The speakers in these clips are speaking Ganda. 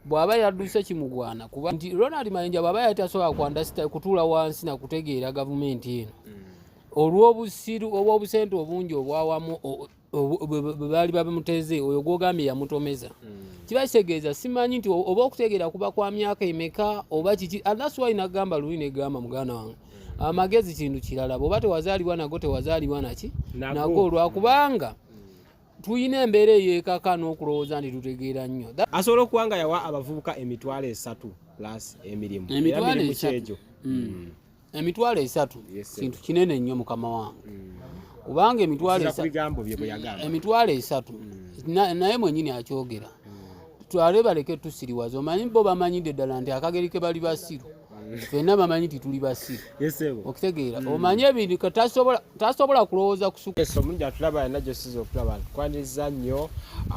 Bw'aba yadduse kimugwana, kuba nti Ronald Mayinja bw'aba yali tasobola kwandasita kutuula wansi na kutegeera gavumenti eno olw'obusiru oba obusente obungi obwawamu bwe baali bamuteeze, oyo gwogambye yamutomeza, kiba kitegeeza simanyi nti oba okutegeera kuba kwa myaka emeka oba kiki. And that's why nagamba luli, negamba muganda wange, amagezi kintu kirala. Bw'oba tewazaalibwa nago, tewazaalibwa naki? Nago. Nago, lwakubanga tulina embeera eyeekaka n'okulowooza nti tutegeera nnyo. Asobola okuba nga yawa abavubuka 30,000 plus emirimu. Era Emitwalo mirimu esatu. kyegyo. 30,000 Yes, sir. kintu kinene nnyo, mukama wange, kubanga emitwalo Okusinziira ku bigambo bye bwe yagamba. 30,000 naye mwenyini akyogera. Twale baleke tusiriwaza. Omanyi bo bamanyidde ddala nti akageri ke bali basiru, ffenna bamanyi nti tuli basiru. Yes, sir. Okitegeera? Omanyi ebintu ka tasobola kulowooza kusuka. Yes, omulungi atulaba yenna gyosiza okulaba, tukwaniriza nnyo.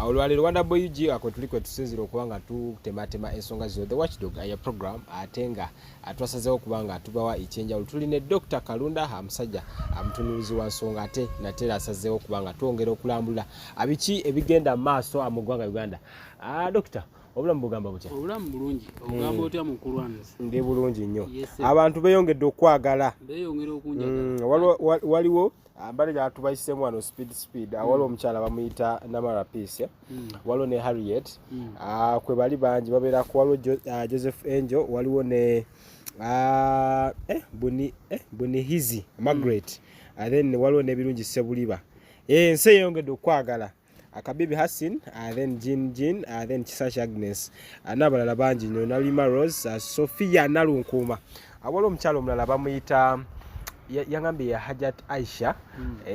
Olwaleero Wanda Boy UG kwe tuli, kwe tusinzira okuba nga tutematema ensonga zino, The Watchdog ya program, ate nga twasazeewo okuba nga tubawa ekyenjawulo. Tuli ne Dr Kalunda, omusajja amutunuulizi wa nsonga, ate nateera asazeewo okuba nga twongera okulambula biki ebigenda mu maaso mu ggwanga Uganda. Dokita, obulamu bugamba butya? Obulamu bulungi. Ogamba otya, mukulwanzi? Ndi bulungi nnyo. Yes, sir. Abantu beeyongedde okwagala. Beeyongera okunjagala. Waliwo mbale gyatubayisemu wano speed speed. Waliwo omukyala bamuyita Namara Peace, eh? Waliwo ne Harriet. Kwe bali bangi babeerako. Waliwo Joseph Angel, waliwo ne Bunihizi Margaret. Then waliwo n'ebirungi Sebuliba. Ensi eyongedde okwagala Akabibi Hassin, then Jean Jean, then Kisashi Agnes, n'abalala bangi nnyo, Nalima Rose, Sophia Nalunkuuma. Waliwo omukyala omulala bamuyita yangambye ya Hajat Aisha,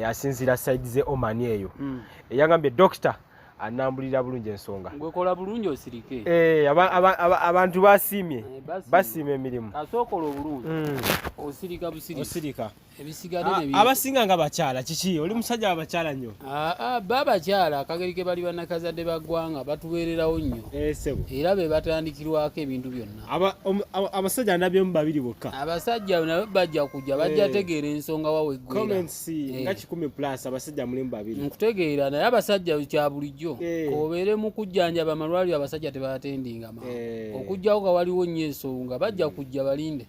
asinziira side ze Oman eyo. Yangambye doctor anambulira bulungi ensonga. Gwekola bulungi osirike. Abantu basiimye. Basiimye. Basiima emirimu. Kasookola obulungi, osirika busirisi. Osirika. Ebisigadde ne Abasinga nga bakyala. Kiki, oli musajja wabakyala nnyo? Ah, ba bakyala akageri ke bali bannakazadde ba ggwanga, batubeererawo nnyo. Sebo. Era be batandikirwako ebintu byonna. Abasajja ndabyemu babiri bokka. Abasajja nabo bajja kujja, bajja tegeera ensonga waweggwera. Comments nga 100 plus, abasajja mulimu babiri. Nkutegeera, naye abasajja kya bulijjo. Obeere mu kujjanjaba amalwaliro, abasajja tebatendinga mangu. Okujjako nga waliwo nnyo ensonga, bajja kujja, balinde.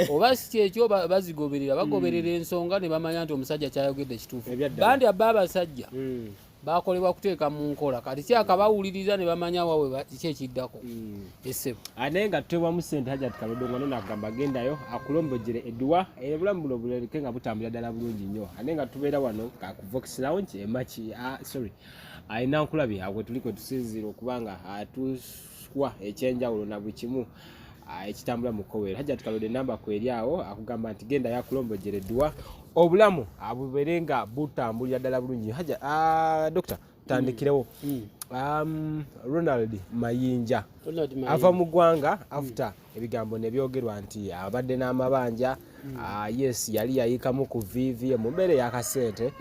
Oba si kyekyo, bazigoberera, bagoberera ensonga ne bamanya nti omusajja kyayogedde kituufu. Ebyaddala. Bandi abba abasajja bakolebwa kuteeka mu nkola. Kati kyakabawuliriza ne bamanya wawe kiki ekiddako, essebo. Naye nga tuteebwamu ssente, Hajat Kalodongo nono agamba gendayo akulombojere edduwa, obulamu buno buleke nga butambulira ddala bulungi nnyo. Naye nga tubeera wano ka ku Vox Lounge emaki, sorry, alina nkulabye awo tuli kwe tusinziira okuba nga tuswa ekyenjawulo na buli kimu ekitambula mu kkoweero. Hajat Kalodde enamba kweri awo, akugamba nti gendayo akulombojere edduwa, obulamu bubeere nga butambulira ddala bulungi nnyo. Haja, doctor, tandikirewo. Ronald Mayinja Ronald Mayinja. ava mu ggwanga after ebigambo ne byogerwa nti abadde n'amabanja. Yes, yali yayiikamu ku vivi mu mbeera ey'akasente.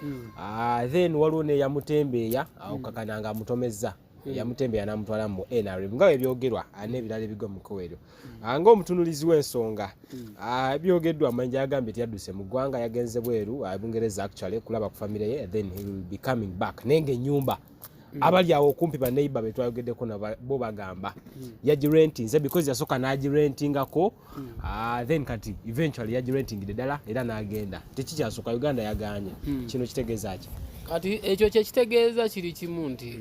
Then waliwo neyamutembeeya okakana nga amutomezza, yamutembeeya n'amutwala mu NRM nga bwe byogerwa, n'ebirala ebigwa mu kkoweero. Ng'omutunulizi w'ensonga, ebyogeddwa, Mayinja yagambye tiyadduse mu ggwanga, yagenze bweru, Bungereza actually, kulaba ku famire ye, then he will be coming back. Naye ng'ennyumba abali awo okumpi, baneiba betwayogeddeko bo bagamba yagirentinze because yasooka n'agirentingako, then kati eventually yagirentingidde ddala era n'agenda, tekikyasooka Uganda yaganye. Kino kitegeeza ki? Kati ekyo kyekitegeeza kiri kimu nti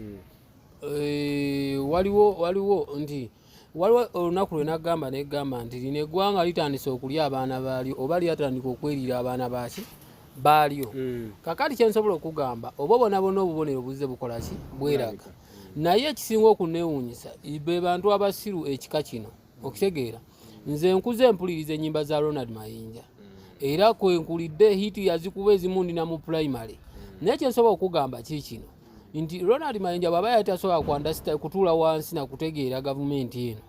waliwo nti waliwo olunaku lwe nagamba, negamba nti lino eggwanga litandise okulya abaana baalyo, oba lyatandika okwerira abaana baki baalyo. Kakati kyensobola okugamba, oba bonabona obubonero buzze bukola ki, bweraga. Naye ekisinga okuneewuunyisa be bantu abasiru ekika kino. Okitegeera, nze nkuze mpuliriza ennyimba za Ronald Mayinja, era kwenkulidde hit yazikuba ezimu ndina mu primary. Naye kyensobola okugamba kiikino nti Ronald Mayinja bw'aba yali tasobola kwandasita kutuula wansi na kutegeera gavumenti eno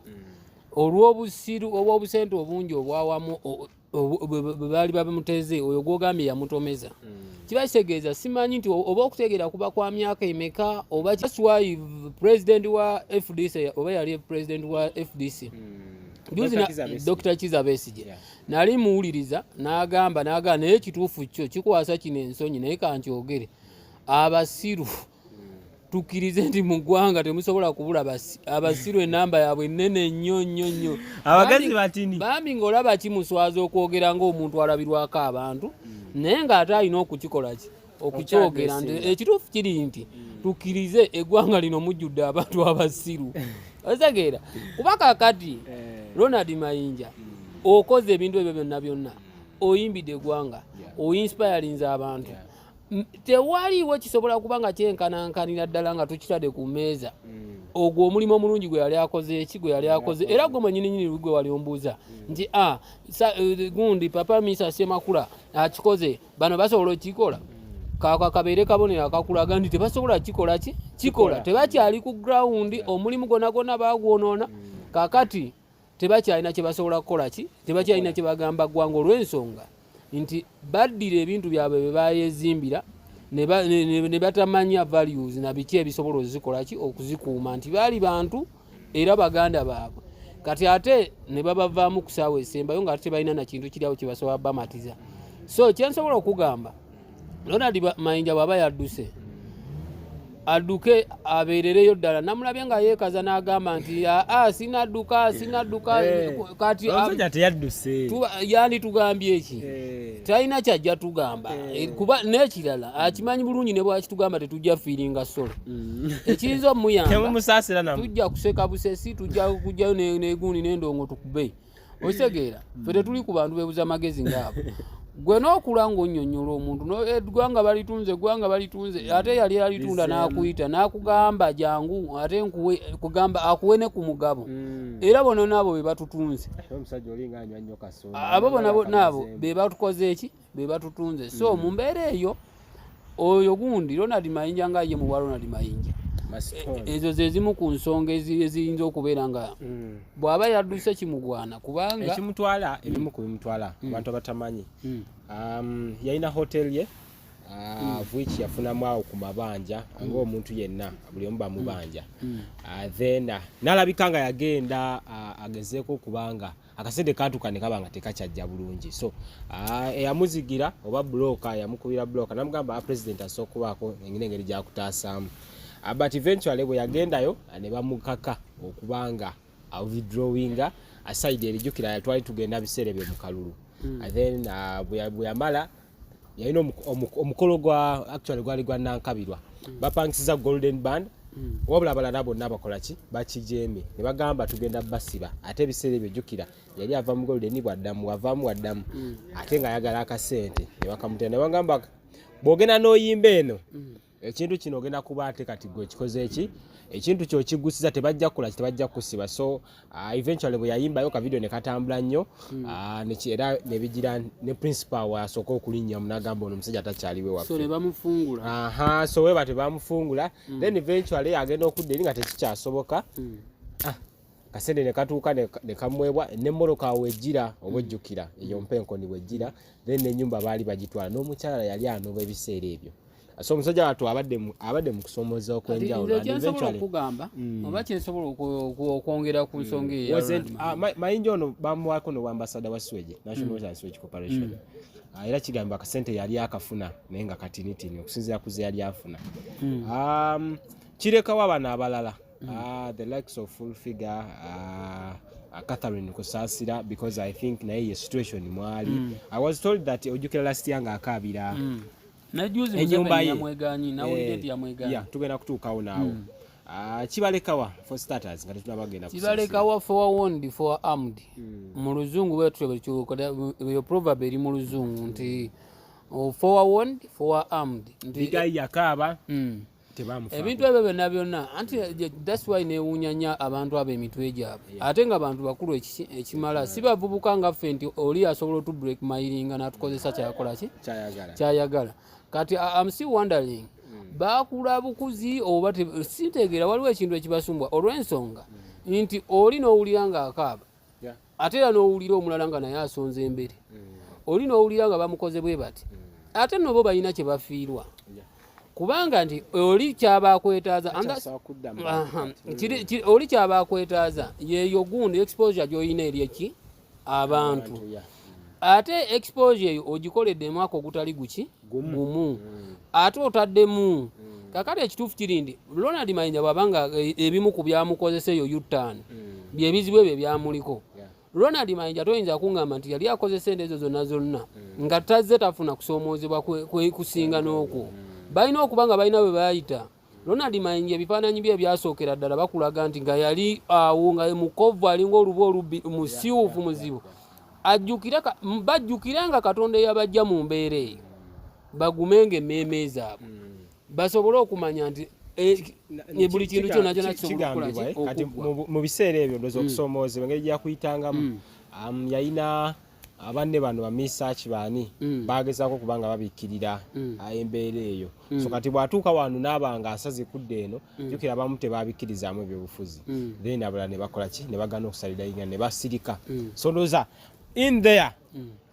olw'obusiru oba obusente obungi obwawamu bwe baali bamuteeze, oyo gwogambye yamutomeza, kiba kitegeeza simanyi nti oba okutegeera kuba kwa myaka emeka oba that's why president wa FDC, oba yali president wa FDC juzi Dr. Kizza Besigye. Dr Kizza Besigye, nali muwuliriza n'agamba, naye ekituufu kyo kikwasa kino ensonyi, naye kankyogere, abasiru. Tukkirize nti mu ggwanga temusobola kubula abasiru, enamba yaabwe nnene nnyo nnyo nnyo. Abagezi batini. Bambi ng'olaba kimuswaza okwogera ng'omuntu alabirwako abantu, naye ng'ate alina okukikola ki, okukyogera nti ekituufu kiri nti tukkirize eggwanga lino mujjudde abantu abasiru. Otegeera? Kuba kakati Ronald Mayinja, okoze ebintu ebyo byonna byonna, oyimbidde eggwanga, oinspirinze abantu, tewaliiwo kisobola kuba nga kyenkanankanira ddala nga tukitadde ku mmeeza ogwo omulimu omulungi gwe yali akoze eki, gwe yali akoze. Era gwe mwenyininyini gwe wali ombuuza nti a gundi Papa Misa Semakula akikoze, bano basobola okikola? Kako kabeere kabonero akakulaga nti tebasobola kikola ki, kikola. Tebakyali ku ground, omulimu gwonna gwonna bagwonoona. Kakati tebakyalina kyebasobola kukola ki, tebakyalina kyebagamba ggwanga, olw'ensonga nti baddira ebintu byabwe bye bayezimbira ne batamanya values na biki ebisobola ozikola ki, okuzikuuma, nti baali bantu era baganda baabwe. Kati ate ne babavaamu ku saawa esembayo nga ate tebalina na kintu kiri awo kyebasobola bamatiza. So kyensobola okugamba, Ronald Mayinja bw'aba yadduse, adduke abeerereyo ddala. Namulabye nga yeekaza n'agamba nti aa, sinadduka, sinadduka. Kati Omusajja teyadduse. Yanditugambye eki? Talina kyajja tugamba. Kuba n'ekirala akimanyi bulungi, ne bwakitugamba tetujja feelinga sorry. Ekiyinza omuyamba, Temumusaasira namu. tujja kuseka busesi, tujja kujjayo negundi n'endongo tukube. Okitegeera? Ffe tetuli ku bantu bebuza magezi ngaabo. Gwe n'okula ng'onnyonnyola omuntu eggwanga balitunze, eggwanga balitunze, ate yali alitunda n'akuyita n'akugamba jangu ate nkuwe, kugamba akuwe ne ku mugabo. Era bona naabo be batutunze. Omusajja oli nga anywa nnyo kasonda. Abo bona naabo be batukoze eki, be batutunze. So mu mbeera eyo, oyo gundi Ronald Mayinja nga ye muwa Ronald Mayinja, ezo ze zimu ku nsonga eziyinza okubeera nga bw'aba yadduse kimugwana, kubanga Ekimutwala, ebimu ku bimutwala, abantu abatamanyi, yalina hotel ye, which yafunamu awo ku mabanja ng'omuntu yenna buli omu bamubanja. Then n'alabika nga yagenda agezeeko okubanga akasente katuuka ne kaba nga tekakyajja bulungi. So eyamuzigira oba broker yamukubira broker namugamba, "President asobola okubaako engeri engeri gyakutaasaamu." But eventually bwe yagendayo ne bamukaka okubanga withdrawinga aside. Erijjukira twali tugenda biseera ebyo mu kalulu. Then bwe yamala yalina omukolo gwa, actually gwali gwa Nankabirwa, bapangisiza Golden Band, wabula abalala bonna bakola ki, bakijemye ne bagamba tugenda basiba. Ate ebiseera ebyo jjukira yali ava mu Golden, bwaddamu avaamu waddamu, ate ng'ayagala akasente ne bakamutera ne bagamba bw'ogenda n'oyimba eno ekintu kino ogenda kuba ate kati gwe kikoze eki, ekintu kyokigusiza, tebajja kukola ki, tebajja kusiba. So eventually bwe yayimbayo ka video ne katambula nnyo, era nebigira ne principal wasooka okulinnyamu n'agamba ono omusajja atakyaliwe waffe. So ne bamufungula. Aha, so we batyo bamufungula. Then eventually agenda okudda eri nga tekikyasoboka. Kasente ne katuuka ne kamwebwa n'emmoloka wejjira oba ojjukira eyo mpenkoni wejjira. Then n'ennyumba baali bagitwala n'omukyala yali anoba ebiseera ebyo. So omusajja wattu abadde mu kusomooza okw'enjawulo. Nze kyensobola okugamba oba kyensobola okwongera ku nsonga eyo ya Ronald Mayinja ono bamuwaako n'obwambasada wa sewage, National Water and Sewage Corporation. Era kigamba akasente yali akafuna naye nga katinitini okusinziira ku ze yali afuna. Kirekawo abano abalala, the likes of Full Figure, Catherine Kusaasira, because I think naye ye situation mwali. I was told that ojjukira last year ng'akaabira Naye juzi ennyumba Museveni ye. yamweganyi, nawulidde nti yamweganyi. Yeah, tugenda kutuukawo naawo. Kibalekawa for starters nga tetunabagenda Kibalekawa forewarned, forearmed. Mu luzungu bwetutyo, eyo proverb eri mu luzungu nti, oh, forewarned, forearmed, nti Bigayi yakaaba, tebamufaako. Ebintu ebyo byonna byonna, anti that's why newuunya nnyo abantu abo emitwe gyabwe, ate nga bantu bakulu ekimala, si bavubuka nga ffe nti oli asobola otu blackmailinga n'atukozesa kyakola ki, Kyayagala. Kyayagala. Kati I'm still wondering, bakula bukuzi oba sintegeera. Waliwo ekintu ekibasumbwa olw'ensonga nti oli n'owulira ng'akaaba, ate era n'owulira omulala nga naye asonze embere, oli n'owulira nga bamukoze bwe bati, ate nno bo balina kye bafiirwa, kubanga nti oli kyaba akwetaaza and Akyasobola kudda mu Aha, oli kyaba akwetaaza yeeyo gundi exposure gy'olina eri eki, abantu. Ate exposure eyo ogikoledde emwaka ogutali guki, gumu, ate otaddemu. Kakati ekituufu kiri nti Ronald Mayinja bw'abanga ebimu ku byamukozesa eyo U-turn, byebizibu ebyo ebyamuliko. Ronald Mayinja toyinza kuŋŋamba nti yali akozesa ente ezo zonna zonna nga tazze tafuna kusoomoozebwa kusinga n'okwo. Balina okuba nga balina bwe bayita. Ronald Mayinja ebifaananyi bye ebyasookera ddala bakulaga nti nga yali awo nga mukovu, alinga oluba olubbi, musiwuufu, muzibu. Ajjukire, bajjukire nga Katonda eyabajja mu mbeera eyo, bagumenga emmeeme zaabwe, basobole okumanya nti buli kintu kyonna kyonna kisobola okukola ki? Kigambibwa, kati okuggwa. Mu biseera ebyo ndowooza okusoomoozebwa engeri gyakuyitangamu, yalina abanne bano bamisaaki baani bagezaako okuba nga babikkirira embeera eyo. So kati bw'atuuka wano n'aba nga asaze kudda eno, jjukira abamu tebabikkirizaamu ebyobufuzi, then abalala ne bakola ki? Ne bagaana okusalira inga ne basirika. So ndowooza in there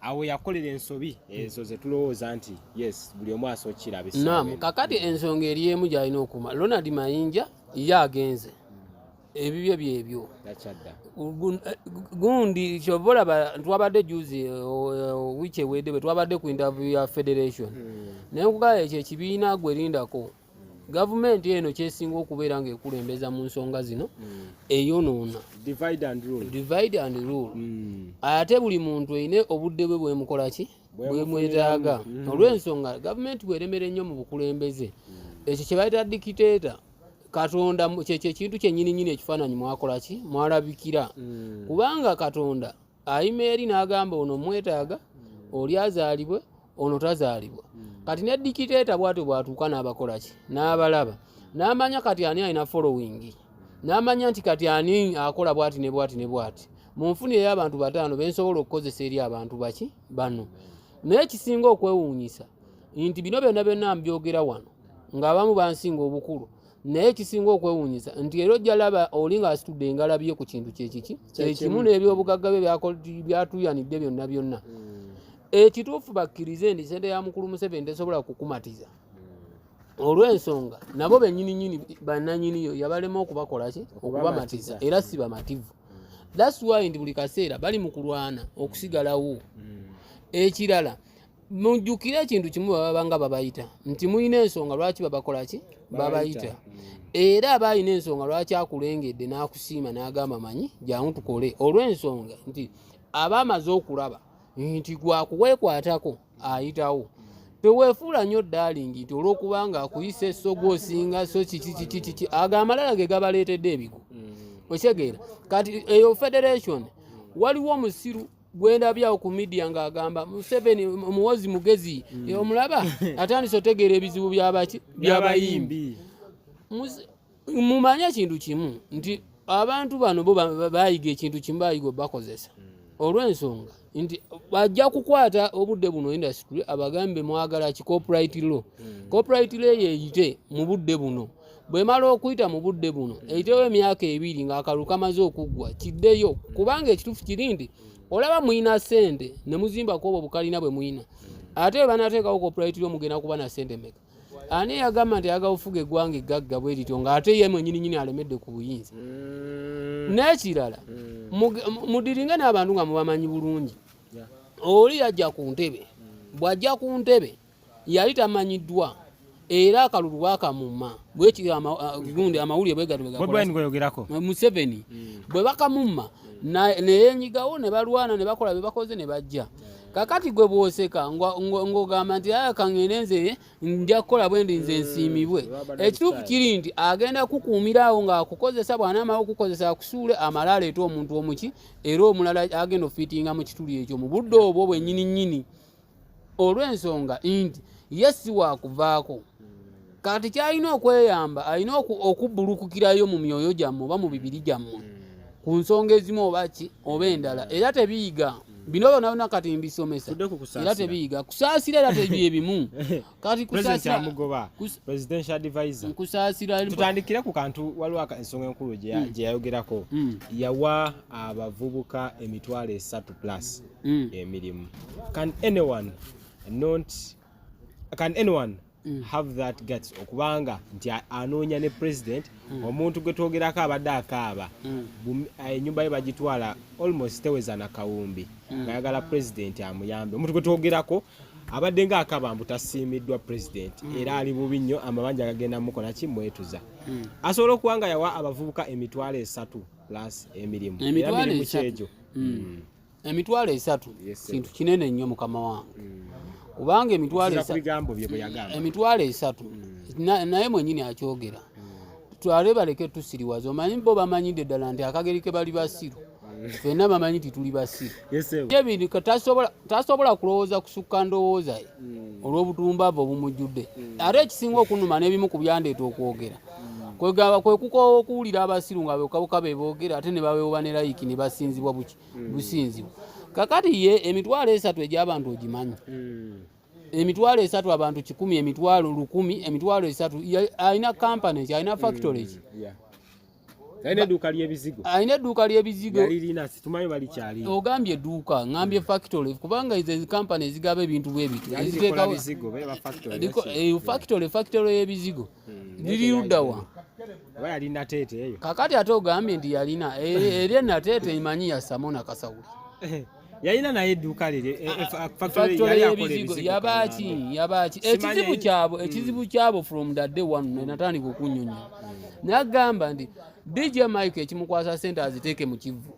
awo yakolera ensobi ezo ze tulowooza nti yes, buli omu asookiraba essaawa Naam. eno. Kakati ensonga eri emu gy'alina okuma, Ronald Mayinja ye agenze, ebibyo byebyo. Takyadda. Gundi kyova olaba twabadde juzi, wiiki ewedde bwe twabadde ku interview ya federation, naye nkugala ekyo ekibiina gwerindako gavumenti eno kyesinga okubeera ng'ekulembeza mu nsonga zino eyonoona. Divide and rule. Divide and rule. Ate buli muntu erina obudde bwe bwemukola ki, bwemwetaaga. Olw'ensonga gavumenti bweremera ennyo mu bukulembeze, ekyo kye bayita dictator. Katonda kyekyo ekintu kyennyini nyini ekifaananyi mwakola ki, mwalabikira, kubanga Katonda ayima eri n'agamba ono mwetaaga, oli azaalibwe, ono tazaalibwa. Kati ne dictator bwatyo bw'atuuka n'abakola ki, n'abalaba, n'amanya kati ani alina following, n'amanya nti kati ani akola bwati ne bwati ne bwati. Mu nfunire y'abantu bataano bensobola okukozesa eri abantu baki bano. Naye ekisinga okwewuunyisa nti bino byonna byonna mbyogera wano ng'abamu bansinga obukulu, naye ekisinga okwewuunyisa nti era ojja laba oli ng'asitudde engalabi ye ku kintu kyekiki kyekimu n'ebyobugagga bye byatuuyanidde byonna byonna. Ekituufu bakkirize nti sente ya mukulu Museveni tesobola kukumatiza, olw'ensonga nabo bennyini nyini bannanyiniyo yabalema okubakola ki, okubamatiza, era si bamativu. That's why nti buli kaseera bali mu kulwana okusigalawo. Ekirala, mujjukire ekintu kimu, baba nga babayita nti mulina ensonga lwaki babakola ki, babayita. Era aba alina ensonga lwaki akulengedde n'akusiima n'agamba manyi jangu tukole, olw'ensonga nti aba amaze okulaba nti gwakuweekwatako ayitawo. Teweefuula nnyo darling nti olw'okubanga akuyisa essogo osinga so kiki kiki kiki, ago amalala ge gabaleetedde ebigo. Okitegeera? Kati eyo federation, waliwo omusiru gwendabyawo ku media ng'agamba Museveni muwozi mugezi, omulaba atandise otegeera ebizibu byabaki, by'abayimbi. Mumanye ekintu kimu nti abantu bano bo bayiga ekintu kimu, bayiga obakozesa, olw'ensonga nti bajja kukwata obudde buno industry abagambe mwagala ki? Copyright law. Copyright law eyo eyite mu budde buno, bwemala okuyita mu budde buno eyitewo emyaka 2 ng'akalulu kamaze okuggwa, kiddeyo. Kubanga ekituufu kiri nti olaba muyina ssente ne muzimbako obwo bukalina bwe muyina, ate bwe banateekawo copyright law mugenda kuba na ssente meka? Ani yagamba nti ayagala ofuga eggwanga eggagga bwe lityo ng'ate ye mwenyini nyini alemedde ku buyinza? N'ekirala, mudiringe n'abantu nga mubamanyi bulungi. Oli yajja ku ntebe, bw'ajja ku ntebe yali tamanyiddwa, era akalulu bwakamumma gundi amawulire bwe gatyo bwe gakola. Bobi Wine gweyogerako. Museveni bwe bakamumma neyenyigawo ne balwana ne bakola bye bakoze ne bajja. Kakati gwe bw'oseka ng'ogamba nti aya kaŋŋende nze nja kukola bwe ndi nze nsiimibwe, ekituufu kiri nti agenda kukuumira awo ng'akukozesa. Bw'anaamala okukozesa akusuule, amale aleete omuntu omuki era omulala agenda ofiitinga mu kituli ekyo mu budde obwo bwennyini nnyini, olw'ensonga nti ye si wakuvaako. Kati kyalina okweyamba, alina okubbulukukirayo mu myoyo gyammwe oba mu bibiri gyammwe ku nsonga ezimu oba ki oba endala, era tebiyiga bino byonna byonna. Kati mbisomesa. Tudde ku kusaasira. Era tebiyiga kusaasira, era tebyebimu kati President kusaasira amugoba, presidential advisor. Nkusaasira. Tutandikire ku kantu, waliwo ensonga enkulu gye yayogerako. Yawa abavubuka 300,000 plus emirimu. Can anyone not, can anyone have that guts okubanga nti anoonya ne president, omuntu gwe twogerako abadde akaaba, ennyumba ye bagitwala almost teweza na kawumbi, ng'ayagala president amuyambe, omuntu gwe twogerako Abadde nga akaba mbu tasiimiddwa president, era ali bubi nnyo, amabanja gagenda mukola ki, mwetuza. Asobola okuba nga yawa abavubuka 30,000 plus emirimu. Era Emitwalo mirimu esatu. Kyegyo. 30,000 Yes, sir. kintu kinene nnyo, mukama wange, kubanga emitwalo Okusinziira ku bigambo bye bwe yagamba. 30,000 naye mwenyini akyogera, twale baleke tusiriwaza. Omanyi bo bamanyidde ddala nti akageri ke bali basiru, ffenna bamanyi nti tuli basiru. Yes, sir. Ebintu tasobola kulowooza kusukka ndowooza ye olw'obutumbavu obumujjudde. Ate ekisinga okunuma n'ebimu ku byandeeta okwogera, kwegamba kwe kukoowa okuwulira abasiru nga bekabuka be boogera, ate ne baweebwa ne like ne basinzibwa buki businzibwa. Kakati ye 30,000 egy'abantu ogimanyi, 30,000 abantu 100, 100,000, 30,000, alina kampany ki? Alina factory ki? Yeah. Alina edduuka ly'ebizigo. Alina edduuka ly'ebizigo. Yalirina, situmanyi balikyali. Ogambye edduuka, ngambye factory, kubanga ezo kampany ezigaba ebintu bwe bityo Yali likola bizigo, beba factory. Factory y'ebizigo liri luddawa? Oba yali Nateete eyo. Kakati ate ogambye nti yalina eri enateete, imanyi ya Samona Kasawuli. Yalina naye edduuka lye factory. Factory Yali akola y'ebizigo. ebizigo. Yabaaki, yabaaki? Simanyi. Ekizibu kyabwe, ekizibu kyabwe from the day one natandika okunyonyola, nagamba nti DJ Mike ekimukwasa sente aziteeke mu kivu,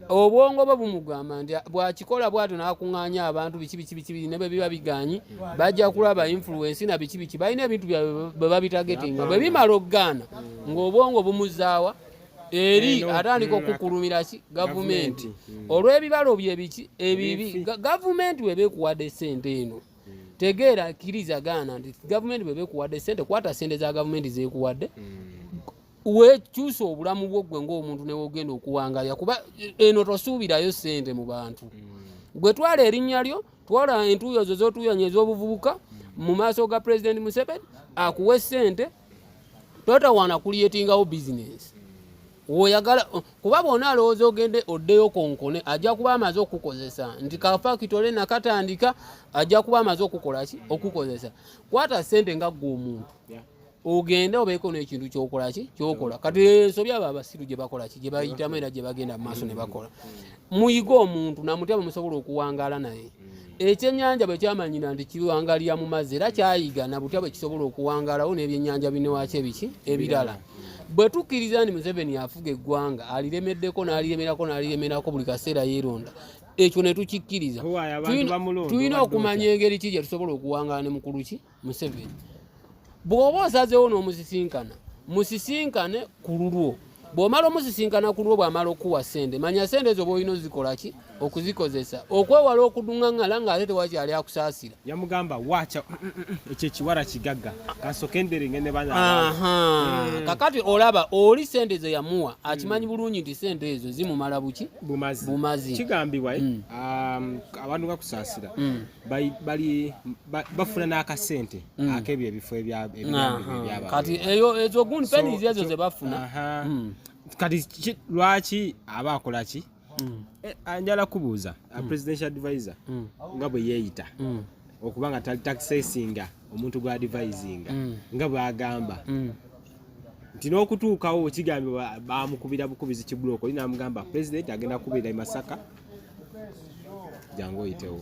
obwongo bwe bumugamba nti bwakikola bwatyo n'akuŋŋaanya abantu biki biki biki biki, ne bwe biba biganyi bajja kulaba influence na biki biki. Balina ebintu byabwe bwe babitagetinga, bwe bimala okugaana ng'obwongo bumuzaawa eri, Eno, atandika okukulumira ki? Gavumenti, olw'ebibalo bye biki ebibi. Ebifi. Gavumenti bweba ekuwadde sente eno, tegeera, kkiriza, gaana nti gavumenti bweba ekuwadde sente, kwata sente za gavumenti zekuwadde, wekyusa obulamu bwo gwe ng'omuntu newogenda okuwangalya, kuba eno tosuubirayo sente mu bantu. Gwe twala erinnya lyo, twala entuuyo zo z'otuuyanya ez'obuvubuka mu maaso ga President Museveni akuwe sente. Totawaana kuliyetingawo bizinesi woyagala, kuba bwona alowooza ogende oddeyo konkone, ajja kuba amaze okukozesa nti kafakitole nakatandika, ajja kuba amaze okukola ki? Okukozesa. Kwata sente nga ggwe omuntu, ogende obeeko n'ekintu kyokola ki? Kyokola. Kati ensobi abo abasiru gye bakola ki? Gye bayitamu era gye bagenda mu maaso ne bakola. Muyige omuntu namutya bwe musobola okuwangaala naye. Ekyennyanja bwe kyamanyira nti kiwangalira mu mazzi, era kyayiga na butya bwe kisobola okuwangaalawo n'ebyennyanja binewaki ebiki ebirala. Bwe tukkiriza nti Museveni afuga eggwanga, aliremeddeko n'aliremerako n'aliremerako, buli kaseera yeeronda, ekyo ne tukikkiriza, Why, abantu bamulonda, tulina obadde okumanya engeri ki gye tusobola okuwangaala ne mukulu ki? Museveni. Bw'oba osazeewo n'omusisinkana, musisinkane ku lulwo. Bw'omala omusisinkana ku lulwo, bw'amala okuwa sente, manya sente ezo bw'olina ozikola ki? Okuzikozesa, okwewala okuduŋŋaŋŋala ng'ate tewakyali akusaasira. Yamugamba wacha ekyo ekiwala kigagga, kasoke nderinge ne bana. Aha. Kakati olaba oli sente ze yamuwa akimanyi bulungi nti sente ezo zimumala buki? Bumazi. Bumazi. Kigambibwa abantu nga Kusaasira bali bafuna n'akasente ak'ebyo ebifo ebigambibwa ebyaba. Kati eyo ezo gundi pennies ezo ze bafuna. Aha. Kati lwaki aba akola ki? Njala kubuuza a presidential advisor nga bwe yeeyita okuba nga takisesinga omuntu gw'advisinga, nga bw'agamba nti n'okutuukawo kigambibwa bamukubira bukubizi kibuloko, oli n'amugamba president agenda kubeera e Masaka, jangu oyitewo.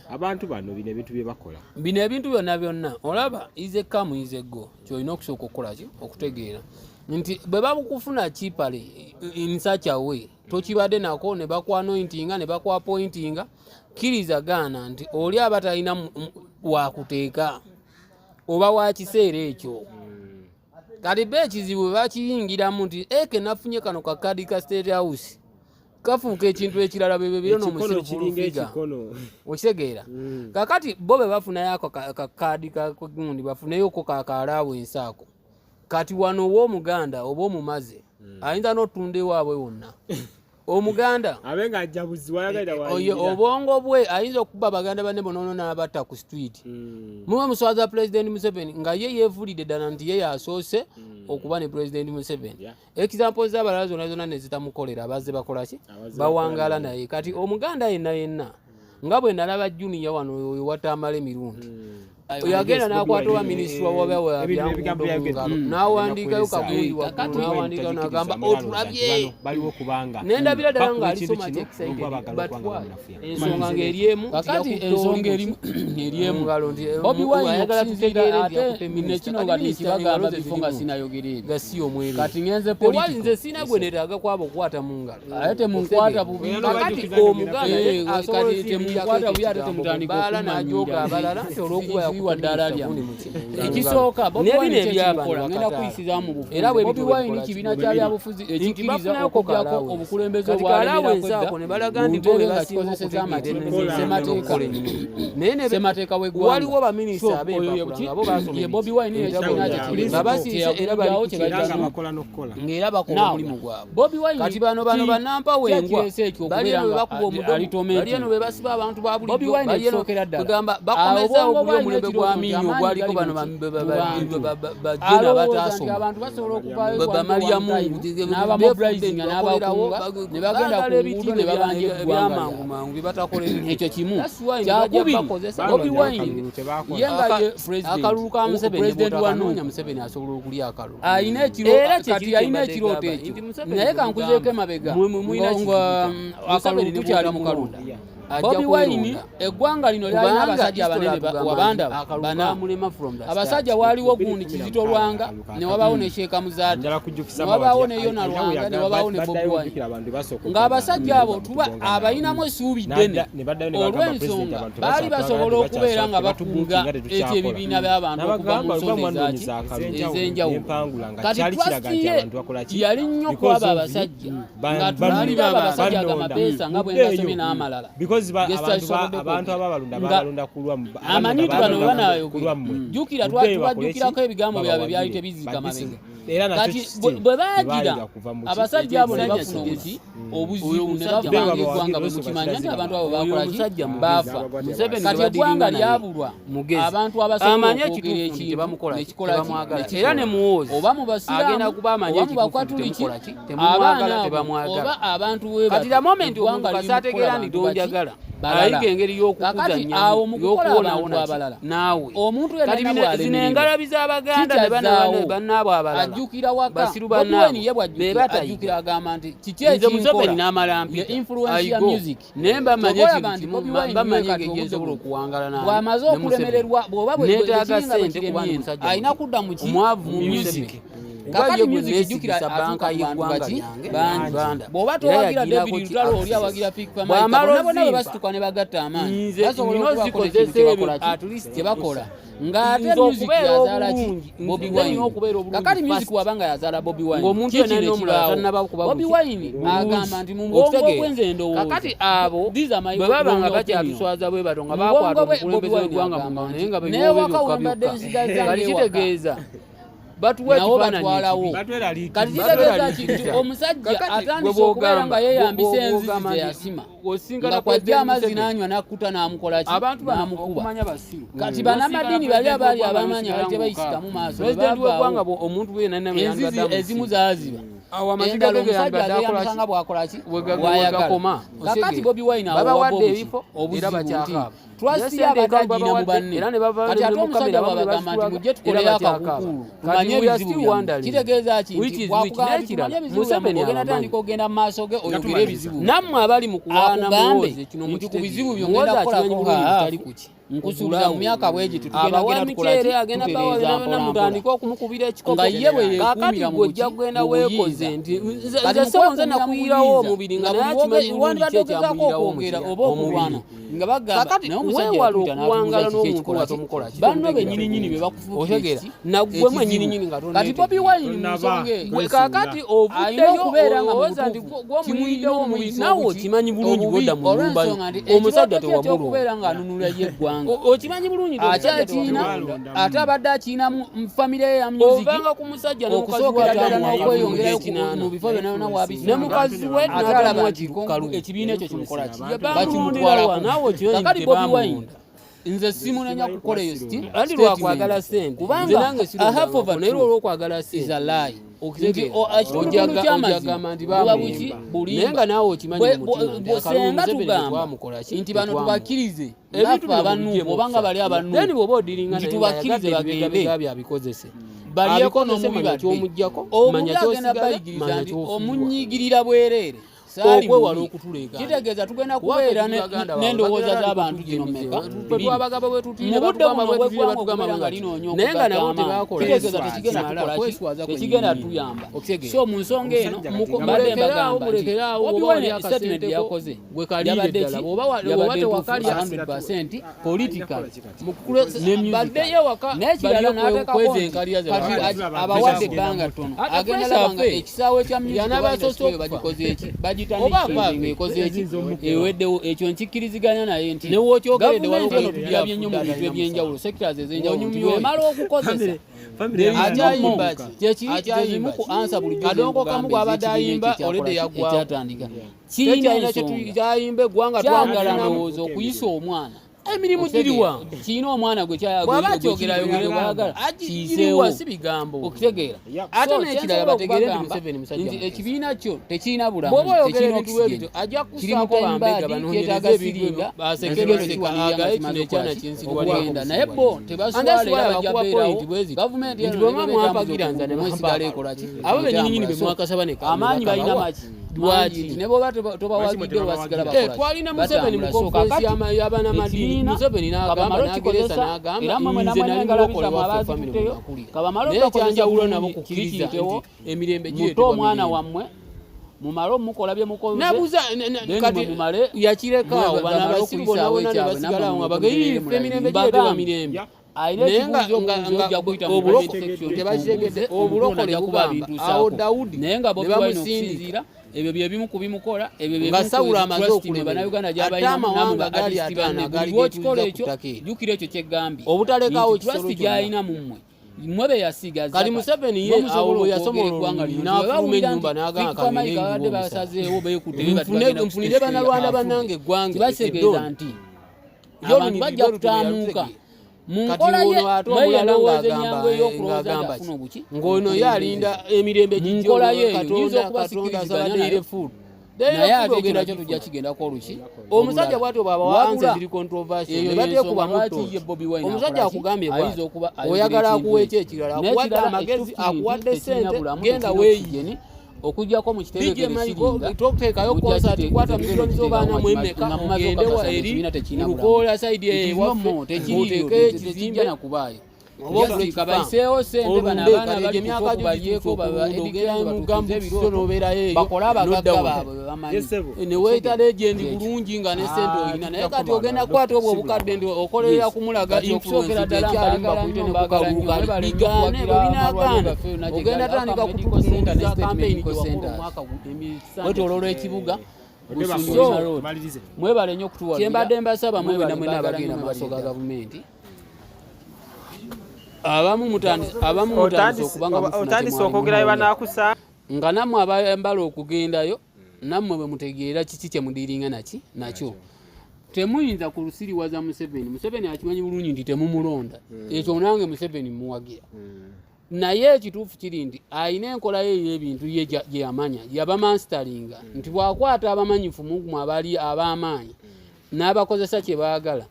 Abantu bano bino ebintu bye bakola. Bino ebintu byonna byonna olaba ize come ize go. Kyolina okusooka okukola ki? Okutegeera nti bwe babukufuna cheaply in such a way, tokibadde nako, ne bakwanointinga ne bakwapointinga, kkiriza gaana nti oli aba talina wakuteeka oba wa kiseera ekyo. Kati be ekizibu bwe bakiyingiramu nti eke nafunye kano kakadi ka State House, kafuuka ekintu ekirala, bwe biro Ekikono n'omusiru kiringa full figure. Ekikono. Okitegeera? Kakati bo bwe bafunayo ako kakaadi kagundi, bafuneyoko kakalaawensi ako. Kati wano oba omuganda oba omumaze ayinza n'otunda ewaabwe wonna omuganda. Abe nga ajja buzi wayagalira Oyo wayingira. obwongo bwe ayinza okuba baganda banne bonono n'abatta ku street. Muwe muswaza President Museveni nga ye yeefulidde ddala nti ye yasoose okuba ne President Museveni. Example z'abalala zonna zonna ne zitamukolera, abazze bakola ki? Abazze. Bawangaala naye. Kati omuganda yenna yenna, nga bwe nalaba Junior wano, oyo watamala emirundi. Yagenda n'akwata oba minisitule wabyawanguudo mu ngalo n'awandiikayo kagundi waggulu n'awandiikayo n'agamba otulabye nendabira ddala ng'ali so much excited, but why? Ensonga ng'eri emu. Kakati ensonga eri emu ngalo nti Bobi Wine ayagala okusinziira tutegeere nti ate yakutte minisita. nekino Kati nga minisita nekibagamba engalo ze bifo nga zirimu sinayogera ebyo. Gasiya omweru. Kati ngenze Tewali political. Nze sina gwe neetaaga kwabo okukwata mu ngalo. Ate temunkwata bubi. Kakati omuganda Eh, asobola kati temunkwata bubi ate temutandika baala n'ajooga okummanyira. abalala nti olw'okuba Siwa ddaala lyammwe. yakutte. Ekisooka, Bobi N'ebino Wine eby'abantu kyekimukola ngenda bakataala. kuyisizaamu mu bufuzi. Era bwe Bobi bityo Wine bwe kibiina bikola kya byabufuzi nti ekikkiriza bafunayoko okuggyako ka obukulembeze kati ka allowance obwalemerako ako ne edda balaga mu nti bo ntebe be nga basinga kikozeseza okutegeera amateeka ssemateeka okukola ennyo. Naye ne ssemateeka w'eggwanga. Waliwo baminisita So, oyo ab'empapula ye nga bo basoma ye Bobi Wine ebitabo ekibiina kye byabwe. kiri Nga basiise era bali kye ku bayita Era nga Nup. bakola n'okukola. Ng'era bakola Now, omulimu gwabwe. Bobi Wine Kati bano bannampawengwa kyekireese ekyo bali okubeera eno bwe nga bakuba omudomo, ali tormented. bali eno bwe basiba abantu ba Bobi bulijjo, Wine bali eno ekisookera ddala. kugamba bakomezaawo Obwongo guli bwalina omulembe ekirooto gwa nti Amiini amaanyi ogwaliko gali bano mu ki? Mu bantu. bajena Alowooza nti abataasoma abantu basobola okuvaayo bamalya one time, mungu n'abamobilizinga n'abakunga ne bagenda ku nguudo ne babanja eggwanga ebyamangu mangu bye batakola. Ekyo kimu. That's why ne bajja Kyakubiri, bakozesa Bobi Banoonya Wine akalulu, tebakola. ye nga ye president, Akalulu ka Museveni president wa bw'otakanoonya, Nup. Museveni asobola okulya akalulu. Alina ekiro Era kye kati kiri alina kye mbadde ekirooto gamba, ekyo nti Museveni naye bwe kankuzeeko mugamba, emabega mulina nga kizibu. akalulu Museveni ne tukyali mu kalulu. bw'otamulonda, ajja Bobi Wine kwerunda. eggwanga lino lyalina Kubanga abasajja history abanene atugamba wabanda nti akalulu bana. kaamulema from the start. Abasajja waaliwo gundi Kizito Lwanga, ne wabaawo ne Sheikh Muzaata, Njala kujjukiza ne wabaawo bati, ne Yona alina Lwanga, ne we wabaawo ne baddayo Bobi Wine. ojjukira abantu basooka Ng'abasajja abo tuba okugamba abalinamu essuubi ddene Ne baddayo ne bagamba president olw'ensonga abantu baali tebakyakwagala, basobola okubeera nga tebatubuukinga, bakunga tetukyakola. ekyo ebibiina by'abantu okuva mu N'abagamba, nsonda luba ezaki mwannoonyeza akalulu, ez'enjawulo. n'empangula nga Kati kyali kiraga trust nti ye abantu bakola ki? yali nnyo Because kwabo of abasajja nga banonda. tunuulira abo abasajja agamapeesa nga bwe Muddeeyo. ngasomye n'amalala Because Gestasoboddeko abantu ababalonda Nga babalonda ku lwa amanyi nti bano banaayogera, jjukira Muddeeyo bakole ki? tubajjukirako ebigambo byabwe byali Babawagire. tebizika But this mabega. Era nakyo Kati still bwe baagira tebayiga kuva mu ki? abasajja abo ne Ekisajja bafuna kigezi. obuki obuzibu Oyo ne omusajja bavanga mugezi. eggwanga bwe Oyo mukimanya nti omusajja abantu abo Oyo bakola ki omusajja mugezi. baafa. Museveni Kati gwe eggwanga badiringa naye lyabulwa mugezi. abantu abasobola Amanyi okwogera ekituufu nti ekintu tebamukola ki, nekikola ki, tebamwagala. nekikola. Era ne Muhoozi Oba mu basiraamu agenda kuba amanyi oba mu ekituufu nti bakatuliki temukola ki, temumwagala, abaana abo tebamwagala. oba abantu we Kati the moment eggwanga omuntu liri mu kasaategeera kukola nti bantu baki? tonjagala, Balala. ayiga engeri Kakati awo y'okukuzannyamu mu kukola abantu y'okuwonaawona ki abalala naawe. Omuntu yenna Kati zino bw'alemererwa engalabi z'Abaganda ne kikyazaawo bannaabwe abalala ajjukira waka. basiru Bobi Wine bannaabwe ye be bw'ajjukira batayiga. ajjukira agamba nti kiki Nze Museveni ekinkola n'amala ye mpita influence ya Aigo. music. Naye mba mmanyi Ky'oba ekintu olaba nti kimu, Bobi Wine mba mmanyi ye kati engeri gye obudde nsobola buno okuwangala bw'amaze ne Museveni. okulemererwa bw'oba bwe Neetaaga ekiringa bwe ssente kuba ndi kiremye musajja alina mubi. kudda mu ki Omwavu mu mu music. Museveni. Kakati Kuba ye gwe music jjukira neesigisa atuuka banka ku bantu y'eggwanga baki lyange bangi. Uganda. Bw'oba Era towagira yagirako David ki Lutalo oli access. awagira Fik Fameica Bw'amala bonna bonna bwe ozimpa, basituka ne bagatta amaanyi nze basobola nina okubaako n'ekintu ozikozesa kye ebyo bakola ki at least kye bakola ng'ate Nze music okubeera yazaala ki obulungi, Bobi nze Wine. nina okubeera obulungi Kakati music first. wabanga yazaala Bobi Wine Ng'omuntu kiki yenna kino n'omulala ekibaawo? tannaba kuba Bobi buki. Wine Bulungi. agamba nti mu bwongo Okitegeera? bwe nze ndowooza Kakati abo These are my bwe baba nga own bakyatuswaza bwe batyo nga Mu bwongo bakwata bwe, omukulembeze Bobi Wine w'eggwanga mu agamba ngalo nti, naye nga "Naye biwoobe waka byokka we mbadde byokka." nsigazza Kati ng'ewaka. kitegeeza batuwa Nabo ekifaananyi batwalawo. ekibi. Batweraliikiriza. Kati kitegeeza ki nti omusajja Kakati atandise gwe okubeera nga bw'ogamba- yeeyambisa bw'ogamba enzizi nti ze yasima osinkana nga kwajja President amazzi Museveni. n'anywa n'akkuta n'amukola ki Abantu bano n'amukuba. okumanya basiru. Kati bannamadiini bali abaali abamanyi abali tebayisikamu maaso bwe Pulezidenti w'eggwanga bavaawo omuntu we yenna enzizi ezimu zaaziba awo amaziga endala ge omusajja yandibadde akola azeeyambisa ki? nga bw'akola ki Bw'ayagala. bw'ayagala. Kakati Bobi Wine awo Babawadde wabba ebifo era obuzibu nti bakyakaaba. trust Ne ye abadde ssente agirina mu babawadde, banne era ne bava kati ne ate mu omusajja kamera abamu ne bw'abagamba nti basitulaga, mujje era tukoleyo bakyakaaba. akakuukulu Kati tumanye we are ebizibu still byammwe wondering kitegeeza ki which nti is which. bwakugamba nti N'ekirala, tumanye ebizibu byammwe Museveni ogenda abamanyi. tandika ogenda mu maaso ge oyogere ebizibu byo. Nammwe abali mu kuwaana Akugambe Muhoozi kino nti ku bizibu byo Muhoozi ngenda akimanyi kukolako bulungi haafu tali ku ki. nkusuubiza mu myaka bwegiti tugenda Abawa genda tukola ki emiceere agenda bawa tutereeza byonna mpola mpola mutandike okumukubira ekikopo. Nga ye bwe Kaakati yeekuumira mu gwe buki ojja kugenda mu weekoze buyinza. nti nze Kati nze mu ssebo nze kwekuumira mu nakuyirawo buyinza, omubiri nga nga naye buli akimanyi bulungi wandibadde ki ogezaako ekyamuyirawo okwogera omubiri. oba okulwana nga bagamba Kakati naye omusajja weewale yatuyita okuwangala n'atubuuza kiki n'omuntu ekikola nga ki tomukola ki, banno tomutegeera bennyininyini be bakufuukira Otegeera eki naggwe mwennyininyini nga ekizibu. Kati Bobi Wine mu Tonnaba. nsonga eyo Gwe kaakati alina ovuddeyo okubeera nga mu olowooza nti butuufu gw'omuyiddewo kimuyina omubiri omuyisa naawe obuki okimanyi bulungi obubi bw'odda mu nnyumba yo olw'ensonga nti omusajja ekirooto kye tewamulonda. ekyokubeera ng'anunula ye eggwanga Okimanyi bulungi nti omusajja akyakiina tewamulonda. ate abadde akiina mu famire ye ya music Ovanga ku musajja ne mukazi we okusookera ddala atamuwa n'okweyongerayo ekinaana. mu bifo byonna byonna Ne wabisanga mukazi we ate alaba n'atamuwa nti kalu. ekibiina ekyo kimukola ki Bamulondera wa? Naawe okimanyi kakati nti Bobi Wine tebamulonda. Nze simunenya kukola eyo Anti lwakwagala ssente. Nze kubanga nange a half of sirondangako, a naye truth olw'okwagala is ssente. a lie. Nti ekitundutundu ky'amazima nti buba buki bamulimba bulimba. Naye nga naawe okimanyi Bwe- mu bwe- mutima nti bwe- akalulu senga Museveni tugamba tetwamukola ki, nti bano tetwamuwa. tubakkirize Ebintu naffe bino abanuupu mubigyemu obanga bali Then abanuupu bw'oba odiringa nti naye tubakkirize ng'ayagadde bagende ebibegabega bye abikozese, balyeko Abikozese, n'omubi manya badde. ky'omuggyako, Omubi manya agenda ky'osigala, bayigiriza manya nti ky'ofiirwa. omunyiigirira bwereere saali Okwewala mubi. okutuleekaana. Kitegeeza tugenda Kuba kubeera ffe baganda baabwe, n'endowooza bagenda z'abantu kutujja zino emize. mmeka? Ffe Bbiri. twabagamba bwe tutire, Mu budde batugamba buno bwe tutire, obw'eggwanga batugamba okubeera bwe nga bati. linoonya Naye nga okugatta nabo amaanyi. tebakola. Kitegeeza Kweswaza. tekigenda tukola ki? Kweswaza kwennyini. Tekigenda tuyamba. Okitegeera. So mu nsonga eno Omusajja kati nga mbadde Mulekeraawo, mbagamba nti mulekeraawo, Bobi bw'oba Wine oli statement akasenteko, yakoze gwe kaliire yabadde ddala. ki? Bw'oba Yabadde ntuufu tewakalya, 100% political Mukule- ne baddeyo ewaka, n'ekirala balye n'ateekako kweza nti enkalira ze kati bakoze. abawadde ebbanga ttono Ate agenda pressure laba nga affe. ekisaawe kya music Yanabasoose oba okufa. bagikoze eki Oba bagitandise afa. ekoze eki eweddewo. Ekyo nkikkiriziganya naye nti Ne w'okyogeredde gavumenti waliwo eno tulabye nnyo mu afudde bintu atalina ebyenjawulo, sectors ez'enjawulo nti Ng'onyumya oyo. bwemala okukozesa Akyayimba ki? kyekiri Akyayimba kyezimu ku ki? ansa bulijjo Kadongo kamu zenkugamba bw'abadde ez'ekibiina ayimba, ekyo already ekyakola ki? yaggwawo. Ekyatandika kirina Tekyalina ensonga kyayimba eggwanga kyagala twamufunamu. ndowooza okuyisa omwana. Emirimu giriwa? Kirina omwana gwe Bw'aba akyogera ayogere gwagala giriwa, kiyiseewo si bigambo. Okitegeera? Ate So, n'ekirala kyensobola bategeere nti okubagamba Museveni musajja nti mugezi. ekibiina kyo tekirina bulamu, Bw'oba oyogera tekirina ebintu bwe oxygen, bityo, ajja kiri mu kussaako bambega time banoonyereze kyetaaga ebintu ebyo, siringa basekere ekigero seka, kiwanirira nga agaye kimaze kino ekyana okukola ki? kinsiriwalira Okugenda. Naye bo tebaswala Ate era swala bajja bakuwa beerawo point bwe ziti. gavumenti Nti eno bwe muba nebeera mwampagira nze ne etambuza bampa esigala ekola ki? Abo bennyininyini be Etambula. So, mwakasaba ne amaanyi balina bakabawa. maki? Lwaki? Mangi. Ne bwoba tobawagiddeo basigala Eh, bakola ki? twalina Museveni mu Batambula. So, conference kakati y'abanamadiini. ekibiina Museveni n'agamba, kabamale n'ageresa okikozesa, n'agamba, era mmwe nze namwe nali n'engalabi mulokole zammwe waffe family abaazitutteyo, mwenakulira. kabamale Naye obakozesa ekyanjawulo nabo bulungi, kukkiriza kiri nti emirembe muto gireetebwa omwana mirembe. wammwe mumale omukola bye mukoze Nabuuza then kati mwe mumale yakireka awo mwe bano bamale abasiru bonna okuyisaawo bonna ne ekyabwe, basigala awo nammwe nga bageyi mugoberere ffe emirembe mulayini. gireetebwa Mbagambye, mirembe. Alina Naye nga- ekibuuzo nga- obuuzo nga ojja kuyita mu obuloko- comment section tebakitegedde, obuuze, obulokole omukulu ajja kuba bugamba, abintuusaako. awo Dawudi Naye nga ne Bobi Wine bamusindika. okusinziira ebyo bye bimu ku bimukola ebyo bye Nga bimu ku Sawulo amaze trust mwe okulemererwa. Bannayuganda Ate gy'abalina amawanga namwe ba gaali artist ataano banne. agaali Buli lw'okikola geetuuza ku ekyo ttaka eryo. jjukira ekyo kyeggambye Obutalekaawo nti trust ekisolo kyonna. gy'alina mu mmwe mmwe be yasiga Kati Museveni ye awo bwe yasomola olunyiriri n'afuluma ennyumba n'agamba kangende babadde njiwe omusaayi. basazeewo beekutte Nfunire Bannarwanda bannange eggwanga kibategeeza eddoni. nti Ye abantu olunyiriri bajja lwe lutyo lwe kutaamuuka yalutegeera. mu Kati nkola ye ono ate mweyo omulala endowooza ng'agamba ennyangu ey'okulowooza nti ng'agamba afuna ki? obuki Ng'ono ye alinda emirembe Mu gijje nkola ye eyo, Katonda nyinza okuba Katonda asaba sikkiriziganya daily nayo. food. Naye Daily ate food ekyo ogenda nakyo tujja kugifuna. kigendako oluki Omusajja olulala. bw'atyo bw'abawa Wabula, answer ziri controversial, eyo ne bateekubamu yensonga lwaki ttooki. ye Bobi Wine Omusajja akola ki? akugambye Ayinza bw'ati, okuba ayogera oyagala ekintu akuwa ekyo. eki ekirala, akuwadde N'ekirala, amagezi, ekituufu kiri nti akuwadde tekirina ssente, bulamu, genda tekirina weeyiye. oxygen, okuggyako mu DJ kiterekere Michael, siringa toteekayo mujja concert, kwata milioni z'obaana mu emmeka, nga mumaze ogende okukakasa nti eri ekibiina tekirina mu bulamu. Lukoola side eyo It is no ewaffe, more, tekiriiyo, oteekeyo ekizimbe, tekijja na kubaayo. oba Just ogule kabayiseewo ssente bano olunde abaana kale bali emyaka kufa gyo balyeko gituuse okulunda, ogenda mu batuukize Gambia n'obeerayo eyo, bakole abagagga n'odda baabwe be bamanyi. Yes, sebo. Ne weeyita legend Ekyo. bulungi nga ne ssente Ah, olina naye tujja kati kuba ogenda nalo. kukwata obwo obukadde nti okolerera Yes. kumulaga Kati okusookera influence ddala ekyalimu mbaagala bakuyite nnyo, ne mbaagala kukaluuka nnyo, mwebale nnyo bigaane okuwagira bwe binaagaana amalwaliro gaffe yonna gye ogenda gali. tandika Alpha Medical Center ne kututunuuliza State campaign Medical gye wakola Centers. omwaka Wetooloola ekibuga Odde Busunju Road. Malirize. Mwebale nnyo okutuwagira. Kyembadde mbasaba mwe Mwebale mwena mwena mbaagala abagenda nnyo, mu maaso ga mwebale ddala. gavumenti abamu mutandise abamu mutandise okuba nga mufuna Otandise kye mwali okwogera bye munoonya. banaakusa Nga nammwe abayambala okugendayo nammwe bwe mutegeera kiki kye mudiiringa naki nakyo temuyinza kulusiriwaza Museveni. Museveni akimanyi bulungi nti temumulonda ekyo nange Museveni muwagira naye ekituufu kiri nti alina enkola ye ey'ebintu ye gye yamanya yabamanstalinga nti bw'akwata abamanyifu mugmu abali ab'amaanyi n'abakozesa kye baagala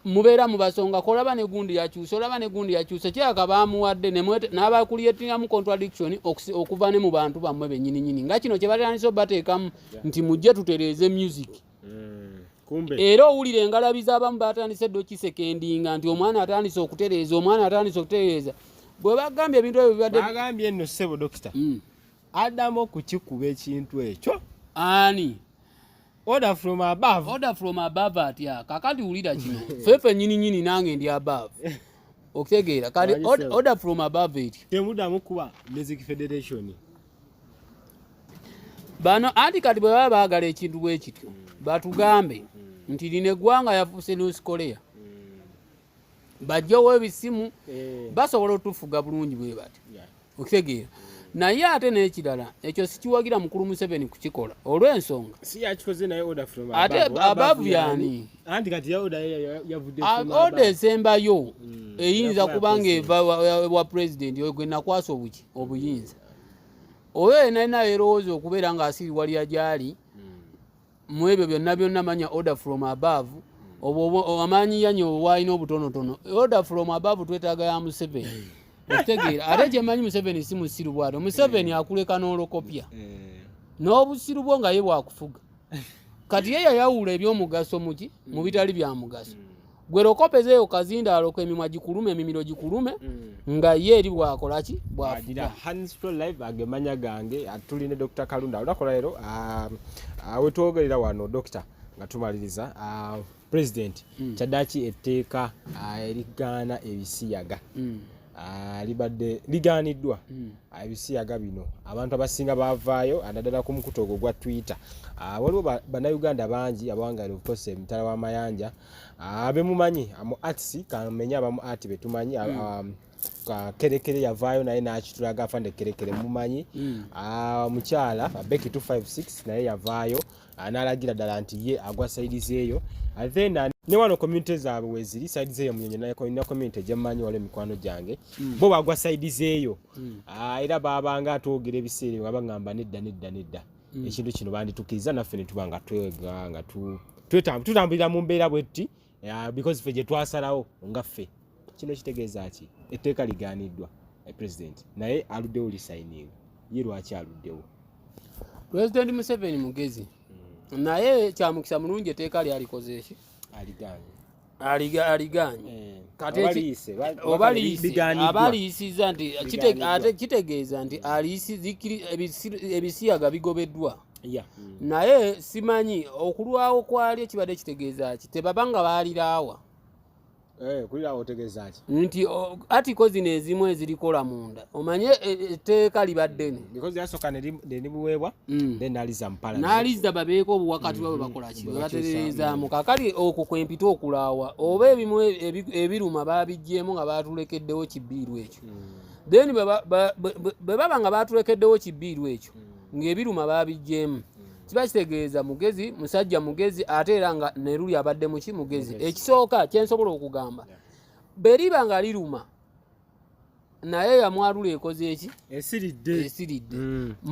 mubeera mubasonga kolaba ne gundi yakyuse olaba ne gundi yakyuse kiraka bamuwadde n'abakulyetingamu contradiction okuva ne mu bantu bammwe bennyininyini nga kino kye batandise obateekamu nti mujje tutereeze music. Kumbe Era owulira engalabi z'abamu batandise dda okisekendinga nti omwana atandise okutereeza omwana atandise okutereeza bwe bagambye ebintu ebyo bibadde Bagambye nno ssebo dokita addamu okukikuba ekintu ekyo Ani? Order from above. Order from above atya? Kakati wulira kino fefe nyini nyini nange ndi above okutegeera kati Wangi ssebo. Order from above etyo Temuddamu kuba Music Federation. Bano anti kati bwe baba baagala ekintu bwe kityo batugambe nti lino eggwanga yafuuse North Korea bajjewo ebisimu basobola otufuga bulungi bwe bati okitegeera naye ate n'ekirala ekyo sikiwagira mukulu Museveni kukikola olw'ensonga Si yakikoze naye order from Ate above. above yani? Anti kati ya order yavudde from Order above. esembayo eyinza Yakuba kuba president. ng'eva wa president oyo gwe nakwasa obuki obuyinza. Oyo yena yena yerowooza okubeera ng'asiriwalira gy'ali mu ebyo byonna byonna, manya order from above, obwo amaanyi yanyo waalina obutonotono. Order from above twetaaga ya Museveni, okitegeera? Ate kyemanyi, Museveni si musiru bwatyo. Museveni akuleka n'olokopya n'obusiru bwo nga ye bwakufuga. Kati ye yayawula ebyomugaso muki mu bitali bya mugaso. Gwe lokopezeeyo kazindaalo ko, emimwa gikulume, emimiro gikulume, nga ye eri bwakolaki, agira bwafuga. Hansflow Live agemanya gange. Tuli ne Dr. Kalunda olunaku lwaleero. Wetwogerera wano, Dr., nga tumaliriza, President kyaddaaki etteeka erigaana ebisiyaga libadde ligaaniddwa. Ebisiyaga bino abantu abasinga bavaayo, naddala ku mukutu ogwo gwa Twitter. Waliwo bannayuganda bangi abawangaala, of course emitala w'amayanja, bemumanyi mu arts, kamenye abamu art betumanyi. Kerekere yavaayo naye n'akitulaga, afande Kerekere mumanyi. Mukyala Becky 256 naye yavaayo, n'alagira ddala nti ye agwa side zeeyo. Then ne wano community zaabwe weziri side zeeyo Munyonyo, naye nina community gyemmanyi, waliwo emikwano gyange, bo bagwa side zeeyo. Era babanga atwogera ebiseera ebyo nga bagamba nedda, nedda, nedda, ekintu kino banditukkiriza naffe ne tuba nga twega nga tutambulira mu mbeera bwetti, because ffe gye twasalawo nga ffe. Kino kitegeeza ki? Etteeka ligaaniddwa, president naye aluddewo lisayininga. Ye lwaki aluddewo? President Museveni mugezi, naye kyamukisa mulungi etteeka lyalikoze eki? Aligaanye. Aliganye. Kati Oba liyise, oba liyise, ligaaniddwa. Aba aliyisizza nti Ligaaniddwa. ate kitegeeza nti ebisiyaga bigobeddwa. Naye simanyi okulwawo kwalyo kibadde kitegeeza ki, tebaba nga baaliraawa. Eh, kulirawo otegeeza ki? Nti article zino ezimu ezirikola munda, omanye etteeka liba ddene. Because yasooka ne libuweebwa, then naliza mu parliament. N'alizza babeeko obuwakati bwe bakola ki, Bwe bwe bakyusa, batereezaamu. Kakali okwo kwempita okulaawa, oba ebimu ebiruma babiggyemu nga batulekeddewo kibiiru ekyo. Then bwe baba nga batulekeddewo kibiiru ekyo ng'ebiruma babiggyemu, kiba kitegeeza mugezi, musajja mugezi, ate era nga neruli abadde muki, mugezi. Ekisooka kyensobola okugamba, bwe liba nga liruma naye yamwalula ekoze eki? Esiridde. Esiridde.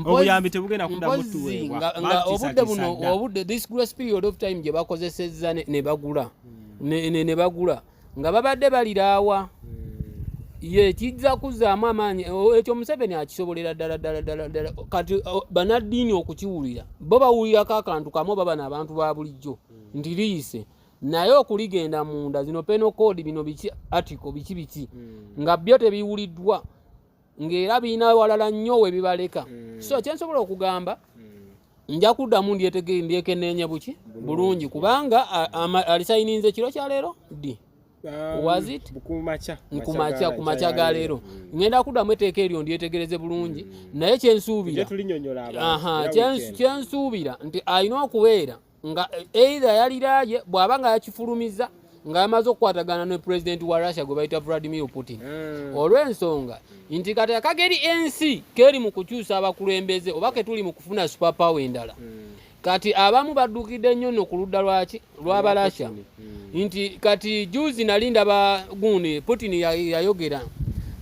Obuyambi tebugenda kuddamu Mpozzi tuweebwa. nga obudde buno, Baatiisatiisa dda. obudde, this grace period of time gye bakozesezza ne bagula ne bagula nga babadde baliraawa, ye kijja kuzzaamu amaanyi. Ekyo Museveni akisobolera ddala ddala ddala ddala. Kati bannaddiini okukiwulira, bo bawulirako akantu kamu, oba bano abantu ba bulijjo nti liyise, naye okuligenda munda, zino penal code, bino biki, article biki biki, nga byo tebiwuliddwa, ng'era birina walala nnyo we bibaleka. So kyensobola okugamba, nja kuddamu ndyekenneenya buki bulungi, kubanga alisayininze kiro kya leero ddi? Was it? Kumakya. Kumakya, kumakya ga leero. Ngenda kuddamu etteeka eryo ndyetegereze bulungi, naye kyensuubira, tulinyonyola abantu. Aha, Era weekend. kyensuubira nti alina okubeera nga either yaliraye, bw'aba nga yakifulumiza nga yamaze okukwatagana ne pulezidenti wa Russia gwe bayita Vladimir Putin, olw'ensonga nti kati akageri ensi keri mu kukyusa abakulembeze, oba ketuli mu kufuna super power endala. Kati abamu baddukidde nnyo nno ku ludda lwaki, lw'Abalasha, nti kati juzi nali ndaba gundi Putin yayogera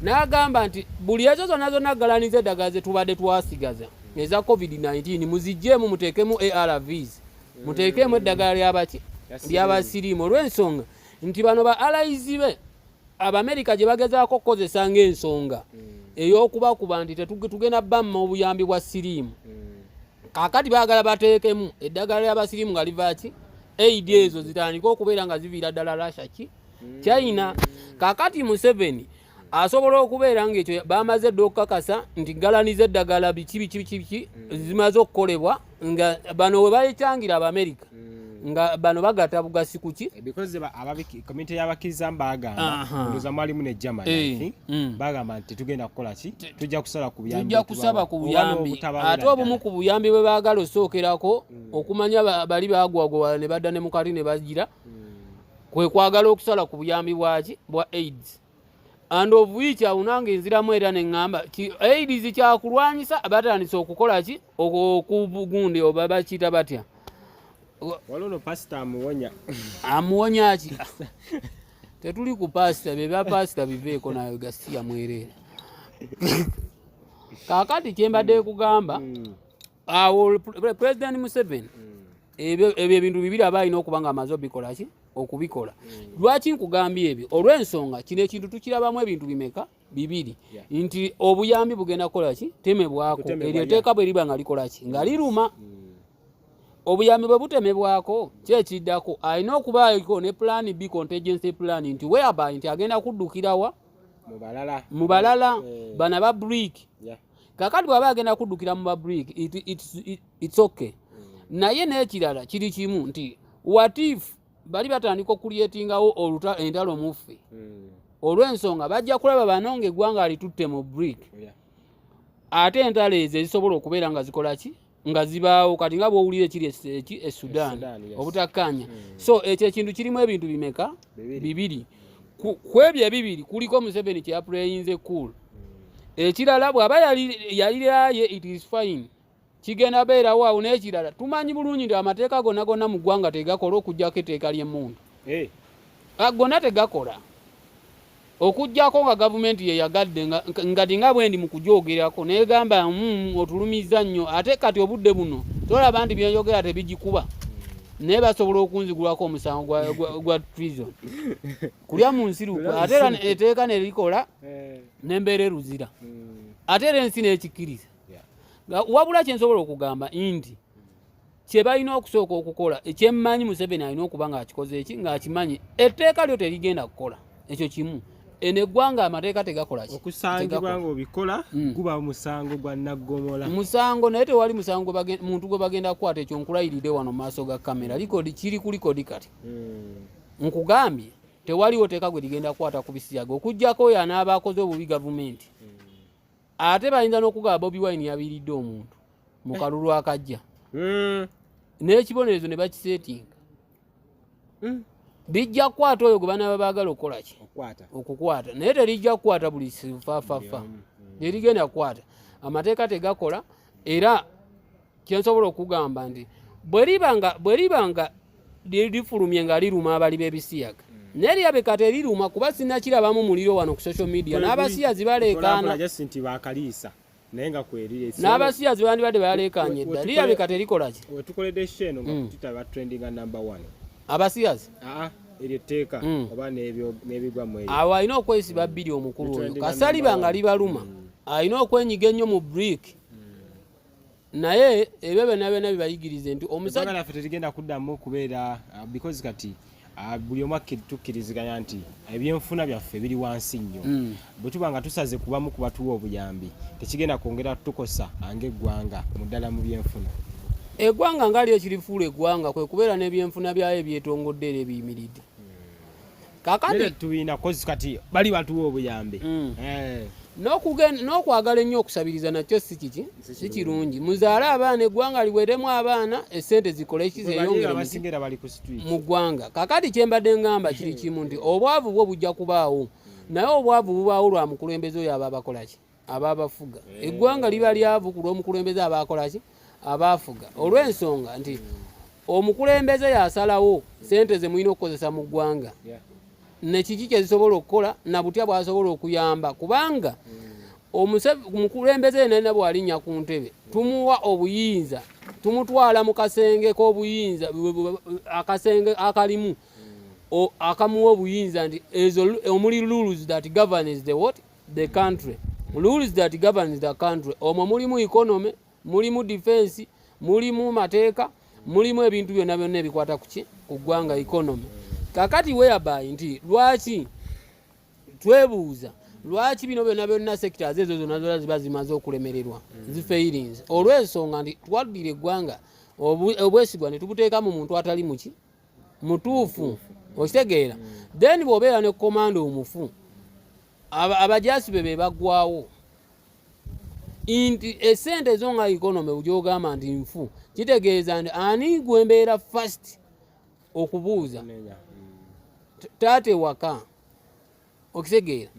n'agamba nti buli ezo zonna zonna galaniza eddagala ze tubadde twasigaza eza COVID-19 muziggyemu, muteekemu ARVs, muteekemu eddagala lyabaki, lyabasiriimu, olw'ensonga nti bano ba allies be Abamerika gye bagezaako okukozesa ng'ensonga ey'okubakuba nti tugenda bamma obuyambi bwa siriimu. Kaakati baagala bateekemu eddagala ly'abasiriimu nga liva ki, aid ezo zitandike okubeera nga ziviira ddala Russia ki China. Kaakati Museveni asobola okubeera ng'ekyo bamaze dda okukakasa nti galaniza eddagala biki biki biki biki zimaze okukolebwa, nga bano we bayekyangira Abamerika, nga bano bagatta bugasi kuki. Because community y'abakkiriza bagamba, ndowooza mwalimu ne Germany, I think, bagamba nti tetugenda kukola ki, tujja kusala ku buyambi tujja kusaba ku oba buyambi n'obutabaweera ate obumu ddala. Ku buyambi bwe baagala osookerako okumanya bali bagwagwawala ne badda ne mukati ne bagira kwe kwagala okusala ku buyambi bwaki, bwa AIDS, and of which awo nange nziramu era ne ŋŋamba AIDS kyakulwanyisa, batandise okukola ki, okugundi oba bakiyita batya? Waliwo no pasita amuwonya. Amuwonya ki? Tetuli ku pasita, bye bya pasita biveeko nayo gasiya mwereere. Kaakati kyembadde kugamba awo, President Museveni ebyo ebintu bibiri aba alina okuba nga amaze obikola ki, okubikola. Lwaki nkugambye ebyo? Olw'ensonga kino ekintu tukirabamu ebintu bimeka? Bibiri. Nti obuyambi bugenda kukola ki? Temebwako. Kutemebwa, Eryo etteeka bwe liba nga likola ki, nga liruma, obuyambi bwe butemebwako, kyekiddako alina okubaako ne plan B, contingency plan, nti whereby nti agenda kuddukirawa? Mu balala. Mu balala. Bana ba BRIC. Kakati bw'aba agenda kuddukira mu ba BRIC, it's okay. Naye n'ekirala kiri kimu nti what if bali batandika okucreatingawo entalo muffe? Olw'ensonga bajja kulaba bano nga eggwanga litutte mu BRIC. Ate entalo ezo ezisobola okubeera nga zikola ki, nga zibaawo kati nga bw'owulira ekiri e Sudan, Sudan, yes. obutakkaanya. So ekyo ekintu kirimu ebintu bimeka? Bibiri. Bibiri. Ku ebyo ebibiri kuliko Museveni kyeyaplayinze cool. Ekirala, bw'aba yaliraye, it is fine, kigenda beerawo awo. N'ekirala, tumanyi bulungi nti amateeka gonna gonna mu ggwanga tegakola okugyako etteeka ly'emmundu. Gonna tegakola okugyako nga gavumenti yeyagadde, nga tinga bwendi mu kugyogerako negamba, otulumiza nnyo." Ate kati obudde buno tolaba nti byenjogera tebigikuba, naye basobola okunzigulako omusango gwa treason, kulya mu nsiruku. Ate era etteeka nerikola nembeera eruzira, ate era ensi nekikkiriza. Wabula kyensobola okugamba nti kye balina okusooka okukola, ekyemmanyi Museveni alina okuba ng'akikoze eki, ng'akimanyi etteeka lyo terigenda kukola, ekyo kimu. Eno eggwanga amateeka tegakola ki? Okusangibwa Tegakola. ng'obikola guba musango gwa naggomola. Musango, naye tewali musango muntu gwe bagenda kukwata. Ekyo nkulayiridde wano mu maaso ga kamera, record kiri ku record kati. Nkugambye tewaliwo teeka gwe ligenda kukwata ku bisiyaga okugyako oyo anaaba akoze obubi gavumenti. Ate bayinza n'okugaba Bobi Wine yabiiridde omuntu mu kalulu akajja n'ekibonerezo ne bakisetinga. Lijja kukwata oyo gwe banaaba baagala okukola ki? Okukwata. Okukwata, naye terijja kukwata buli fafafa, terigenda kukwata. Amateeka tegakola. Era kyensobola okugamba nti bwe liba nga lifulumye nga liruma abali b'ebisiyaga, naye lirabika teriruma, kuba sinakirabamu muliro wano ku social media n'abasiyazi baleekaana. Just nti bakaliisa, naye nga kwerire. N'abasiyazi bandibadde baleekaanye dda. Lirabika terikola ki? Wetukoledde show eno nga tutaba trendinga number one. Abasiyazi. Aa, eryo etteeka oba n'ebigwa mu eryo. Awo alina okwesiba bbiri omukulu oyo. Trendinga Kasaliba number nga one. libaluma, alina okwenyiga ennyo mu BRIC, naye ebyo byonna byonna bibayigirize nti omusajja Eggwanga lyaffe terigenda kuddamu kubeera, because kati buli omu tukkiriziganya nti ebyenfuna byaffe biri wansi nnyo. Bwe tuba nga tusaze kubamu ku batuwa obuyambi, tekigenda kwongera tukosa ng'eggwanga mu ddala mu byenfuna? Eggwanga nga lyo ekirifuula eggwanga kwe kubeera n'ebyenfuna byayo ebyetongodde era ebiyimiridde. Kakati Naye tulina kozi kati bali batuwa obuyambi. N'okwagala ennyo okusabiriza nakyo si kiki, si kirungi. Muzaale abaana, eggwanga liweremu abaana, essente zikole ki? Bwe bali Zeeyongere mu ki? abasinga era bali ku street. Mu ggwanga. Kakati kyembadde ngamba kiri kimu nti obwavu bwo bujja kubaawo, naye obwavu bubaawo lwa mukulembeze oyo aba abakola ki, aba abafuga. Eggwanga liba lyavu ku lw'omukulembeze aba akola ki, abaafuga, olw'ensonga nti omukulembeze yasalawo sente ze mulina okukozesa mu ggwanga nekiki kyezisobola okukola na butya bwasobola okuyamba, kubanga omukulembeze yenna bw'alinnya ku ntebe tumuwa obuyinza, tumutwala mu kasenge k'obuyinza, akasenge akalimu akamuwa obuyinza nti ezo omuli rules that governs the what, the country, rules that governs the country. Omwo mulimu economy, mulimu defense, mulimu mateeka, mulimu ebintu byonna byonna ebikwata kuki, ku ggwanga, economy. Kakati whereby nti lwaki twebuuza lwaki bino byonna byonna sectors ezo zonna zonna ziba zimaze okulemererwa, zifailinze, olw'ensonga nti twaddira eggwanga obwesigwa ne tubuteeka mu muntu atali muki, mutuufu. Okitegeera? Then bw'obeera ne commander omufu, abajaasi be be baggwawo nti esente ezo nga economy gyogamba nti nfu, kitegeeza nti ani gwembeera first okubuuza? Nenya. Taata ewaka. Okitegeera?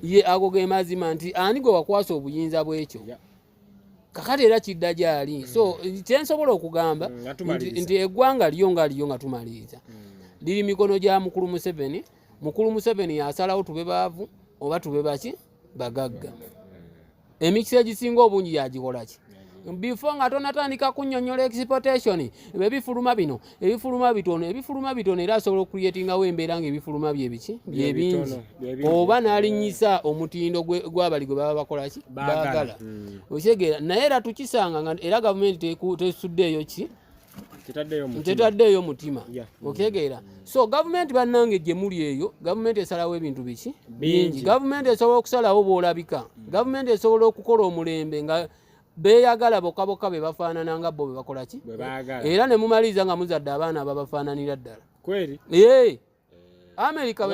Ye ago ge mazima nti ani gwe wakwasa obuyinza bwekyo? Kakati era kidda gyali. So kyensobola okugamba Nga nti eggwanga lyo nga lyo nga tumaliriza liri mikono gya mukulu Museveni. Mukulu Museveni yasalawo tube baavu oba tube baki, bagagga. Emikisa egisinga obungi yagikola ki? Before nga tonatandika kunnyonnyola exportation, ebifuluma bino, ebifuluma bitono, ebifuluma bitono, era asobola okucreatingawo embeera nga ebifuluma byebiki byebingi, oba n'alinnyisa omutindo gw'abali gwe baba bakola ki, baagala. Okitegeera? Naye era tukisanga nga era gavumenti tesuddeeyo ki, tetaddeeyo mutima. Okitegeera? So gavumenti, bannange, gye muli eyo, gavumenti esalawo ebintu biki bingi. Gavumenti esobola okusalawo bw'olabika. Gavumenti esobola okukola omulembe nga beeyagala bokka bokka, be bafaanana nga bo, be bakola ki, era ne mumaliriza nga muzadde abaana ababafaananira ddala. Ee, Amerika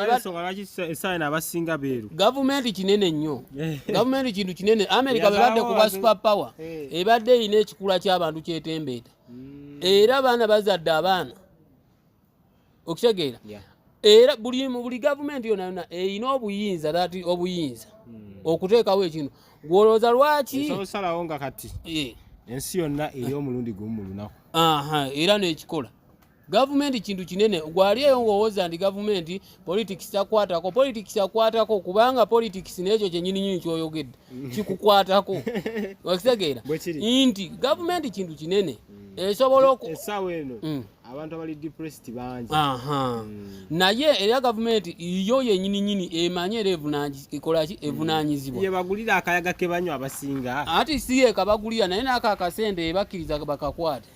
ensonga abasinga beeru. Gavumenti kinene nnyo, gavumenti kintu kinene. Amerika bebadde kuba super power, ebadde erina ekikula ky'abantu kyetembeeta, era abaana bazadde abaana. Okitegeera? Era buli gavumenti yonna yonna erina obuyinza, that obuyinza okuteekawo ekintu gwolowooza lwaki. Osalawo nga kati ensi yonna eri omulundi gumu mu lunaku. Aha, era nekikola. Gavumenti kintu kinene. Gwali eyo ng'owooza nti gavumenti politics takwatako, politics akwatako, kubanga politics n'ekyo kyenyininyini kyoyogedde kikukwatako. Okitegeera nti gavumenti kintu kinene, esobola essaawa eno abantu abali depressed bangi. Naye era gavumenti yo yenyininyini emanye era ekolaki, evunanyizibwa. Yebagulira akayaga ke banywa abasinga. Ati si yekabagulira, naye naako akasente ebakkiriza bakakwate,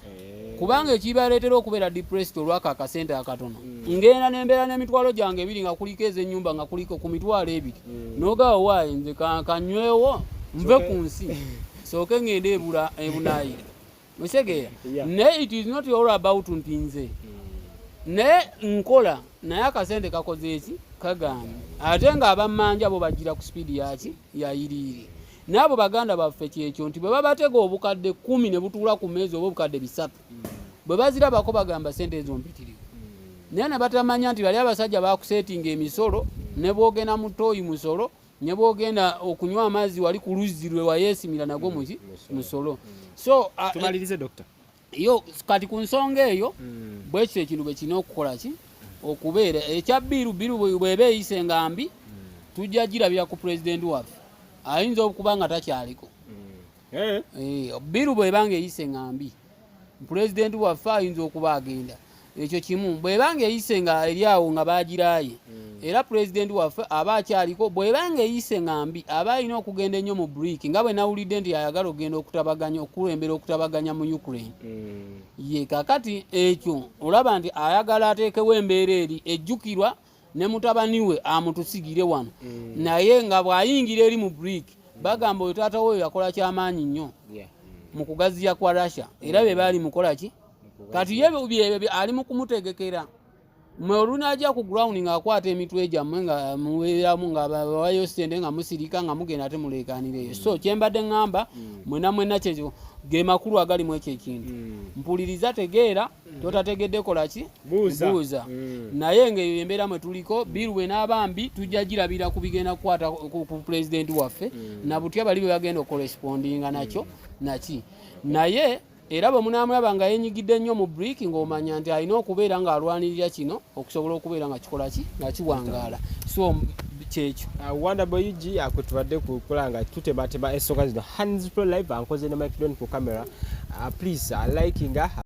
kubanga ekibaleetera okubeera depressed olwako akasente akatono. Ngenda nembeera n'emitwalo gyange ebiri nga kuliko ez'ennyumba, nga kuliko ku 20,000, nogawa waayi nze kanywewo nve ku nsi, sooke ngende ebula ebunaayira. Okitegeera? Naye it is not all about nti nze naye nkola, naye akasente kakoze eki, kagambye, ate ng'abammanja bo bagira ku sipiidi yaki, yayiriire. N'abo baganda baffe kyekyo nti bwe babatega 10,000 ne butuula ku mmeeza, oba 3,000, bwe bazirabako bagamba sente ezo mpitirivu, naye ne batamanya nti bali abasajja bakuseetinga emisolo. Ne bwogenda mu ttooyi musolo, ne bwogenda okunywa amazzi wali ku luzzi lwe wayeesimira nagwo muki, musolo. So tumalirize, doctor. Yo kati ku nsonga eyo, bwekityo ekintu bwe kirina okukola ki, okubeera ekya bill. Bill bw'eba eyise nga mbi, tujja girabira ku pulezidenti waffe, ayinza okuba nga takyaliko. Bill bw'eba nga eyise nga mbi, pulezidenti waffe ayinza okuba agenda. Ekyo kimu. Bw'eba nga eyise nga eri awo nga bagiraaye, era pulezidenti waffe aba akyaliko. Bw'eba nga eyise nga mbi, aba alina okugenda ennyo mu break, nga bwe nawulidde nti ayagala okugenda okutabaganya, okukulembera okutabaganya mu Ukraine. Ye kakati ekyo olaba nti ayagala ateekewo embeera eri ejjukirwa ne mutabani we amutusigire wano, naye nga bw'ayingira eri mu break bagamba oyo taata we yakola kyamaanyi nnyo mu kugaziya kwa Russia, era be baali mukola ki. Kati ye byebyo ali mu kumutegekera. Mwe olunajja ku ground ng'akwata emitwe gyammwe nga mubeeramu nga bawayo sente nga musirika nga mugenda ate muleekaanireeyo. So kyembadde ŋŋamba mwena mwena, kyekyo ge makulu agali mu ekyo ekintu. Mpuliriza, tegeera, totategedde kola ki? Buuza. Buuza. Naye ng'eyo embeera mwe tuliko. Bill bwe mbi, tujja girabira ku bigenda kukwata ku pulezidenti waffe na butya bali bwe bagenda okucorrespondinga nakyo naki. Naye era bwe munaamulaba nga yenyigidde nnyo mu break, ng'omanya nti alina okubeera ng'alwanirira kino okusobola okubeera nga kikola ki, nga kiwangaala. So kyekyo. Wonder Boy UG akwe tubadde kukola nga tutematema ensonga zino. Hands Pro Live ankoze ne Mike Don ku camera. Please likinga.